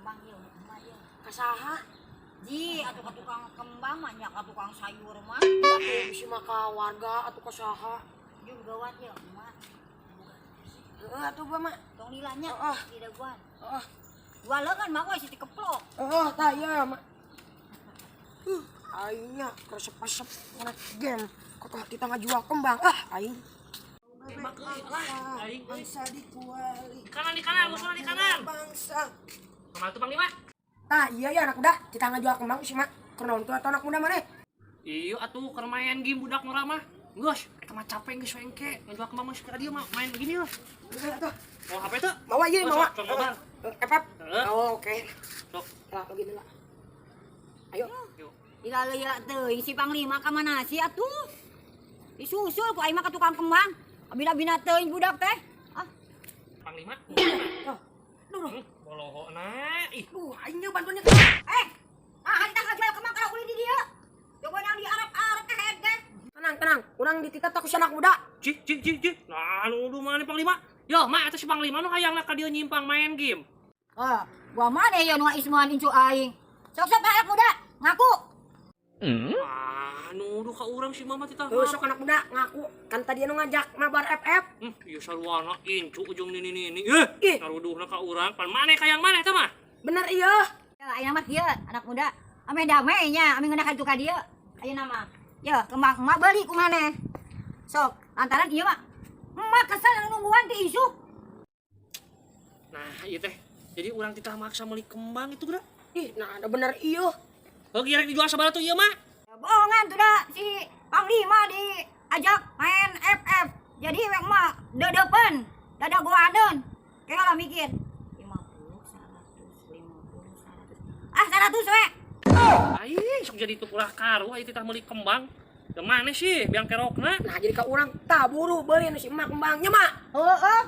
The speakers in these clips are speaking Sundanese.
Kembang ieu mah ieu. Ka saha? Ji, atuh ka tukang kembang mah nya, ka tukang sayur mah. Atuh bisi mah ka warga atuh ka saha. Jeung gawat ieu emak. Heeh atuh gua mah. Tong lila nya, Heeh. didaguan. Heeh. Dua leungeun mah we si keplok. Heeh, tah ieu mah. Aingnya resep-resep ngorek game. Kok kita ngajual kembang. Ah, aing. Tembak euy lah aing euy. Bangsa dikuali. Di kanan, di kanan, musuhna di kanan. Bangsa. Kumaha tuh, Panglima? Tah, iya ya anak muda, kita ngajual kembang sih mak. Keur naon tuh atuh anak muda maneh? Iya atuh, keur main game budak ngora mah. Geus, eta mah capek geus wengke. Ngajual kembang mah ka dieu mah main begini lah. Udah atuh. Mau HP tuh? Mawa ieu Oh, mawa. sok, sok, mabar. FF. Heeh. Oh, oke. Sok, Lah, begini lah. Ayo. Yuk. Lila lila teuing si Panglima ka mana sih atuh? Disusul ku aing mah ka tukang kembang. Abina-bina teuing budak teh. Ah, Panglima. Oh. Duh, duh. Bolohona ih. Duh, aing nya bantuannya. Eh. Ah, hari tah ngajual kembang kalau ulin di dieu. Coba nang di Arab-Arab teh head teh. Tenang, tenang. Urang dititah ku si anak muda. Cih, cih, cih, cih. Nah, nuduh mana Panglima? Yo, mak eta si Panglima nu hayangna ka dieu nyimpang main game. Ah, gua mana ya nu ismuan incu aing. Sok-sok anak muda, ngaku. Ah, nuduh ka urang si mama titah. Tuh, sok anak muda ngaku. Kan tadi anu ngajak mabar FF. Ieu sarwana incu ujung nini nini. Eh, Ih. ngaruduhna ka urang. Pan maneh kayang maneh eta mah? Bener iya. Ya, ayeuna mah kieu anak muda. Ame damai nya, ame ngeunah ka ditu ka dieu. Ayeuna mah. Ya, kembang emak beli ku maneh. Sok, lantaran ieu mah emak kesel anu nungguan ti isuk. Nah, ieu teh. Jadi urang titah maksa meuli kembang itu geura. Ih, nah ada bener iya. Oh, kira dijual sabaraha tuh ieu mah? Ya, bohongan tuh dah si Panglima diajak main FF. Jadi we emak dedepen, dada goaneun. Kayak lah mikir. 50, 100, 50, 100. Ah, 100 we. Aing sok jadi itu ulah karu aya titah meuli kembang. Da maneh sih biang kerokna. Nah, jadi ka urang tah buru beuli nu si emak kembangnya mak. Heeh.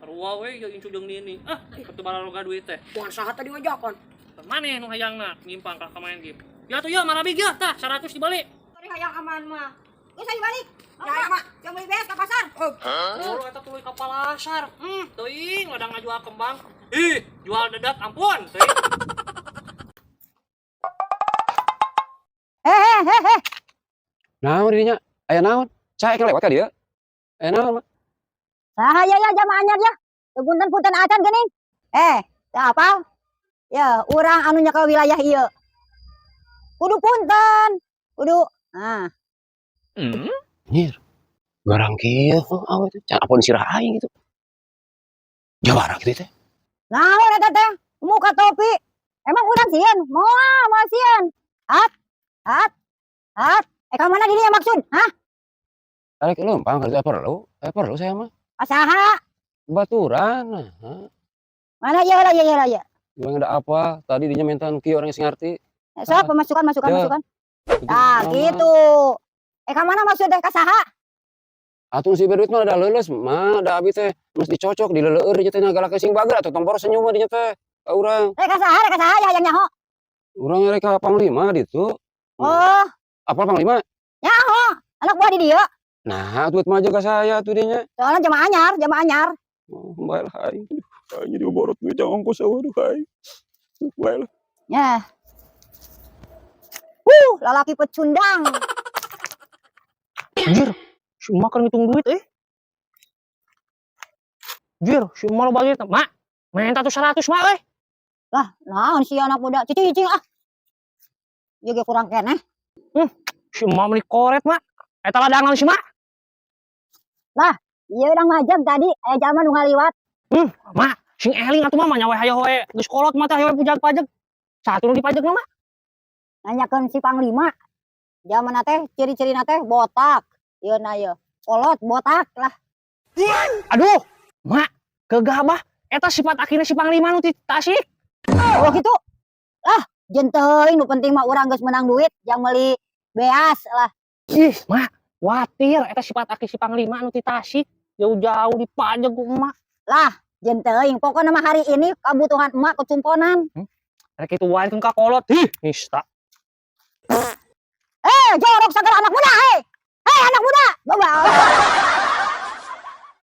Sarua we jeung incu jeung nini. Ah, kitu balaroga duit teh. Bukan saha tadi ngajakan. Maneh nu hayangna nyimpang ka main game. Ya tuh ya marabig ya, tah 100 dibalik. Sorry hayang aman mah. Geus ayo balik. Ya, Mak. Yang beli beas ke pasar. Oh, Oh, eta tuluy ka palasar. Teuing ladang ngajual kembang. Ih, jual dedak ampun, teuing. Eh eh eh eh. Naon dirinya? Aya naon? Saya lewat ka dieu. Aya naon, Mak? Saha ya ya jamaah anyar ya. Teu punten-punten acan geuning. Eh, teu apal? Ya, urang anu nyekel wilayah ieu. Kudu punten. Kudu. Ah, Nyir. Garang kieu heuh awe teh. Can apon sirah aing gitu. Jawara kitu teh. Naon eta teh? Muka topi. Emang urang sieun? Moal, moal sieun. Hat. Hat. Hat. Eh, ka mana dirinya maksud? Hah? Tarik leumpang ka ditu aya perlu. Aya perlu saya mah. Asaha? Baturan. Nah, Mana ieu heula, ieu heula ieu. gimana ada apa? Tadi dinya minta kieu orang sing ngarti. Eh, sok pemasukan masukan Ya. masukan. Gitu. Ah, gitu. Eh, ka mana maksud teh ka saha? Atuh si duit mah da leuleus mah da abi teh mesti cocok dileleur dinya teh galak sing bager atuh tong boros senyum mah dinya teh. Ka urang. Rek ka saha, rek ka saha ya hayang nyaho? Urang rek ka panglima ditu. Oh, Apa panglima? Nyaho. Anak buah di dieu. Nah, duit mah ka saya tuh dinya. Soalnya jamaah anyar, jamaah anyar. Oh, bae lah aing. Aduh, aing jadi borot duit jangan ongkos aduh aing. Bae lah. Ya. Lalaki pecundang. Anjir, si emak kan ngitung duit eh. Jir, si emak lo bagi, mak, minta tuh 100 mak eh. Lah, naon sih anak muda? Cicing ah. Ieu ge kurang keneh. Si emak beli koret mak. Eta ladangan si mak. Ieu urang majag tadi aya jalma nu ngaliwat. Mak, sing eling atuh mah nyawe hayo we geus kolot mah teh hayo pujag pajeg. Satu nu dipajeg mah. Nanyakeun si panglima. Zaman teh ciri-cirina teh botak. Ieu na ieu. Kolot botak lah. Aduh, mak, gegabah eta sifat akhirnya si panglima nu ti Tasik. Oh gitu. Lah, jeung teuing nu penting mah urang geus menang duit jang meuli beas lah. Ih, mak, watir eta sifat aki si panglima nu ti Tasik. Jauh-jauh dipajeg ku emak. Lah, jeung teuing pokokna mah hari ini kebutuhan emak kecumponan. Rek itu wae ka kolot. Ih, nista. Eh, jorok segala anak muda, hei.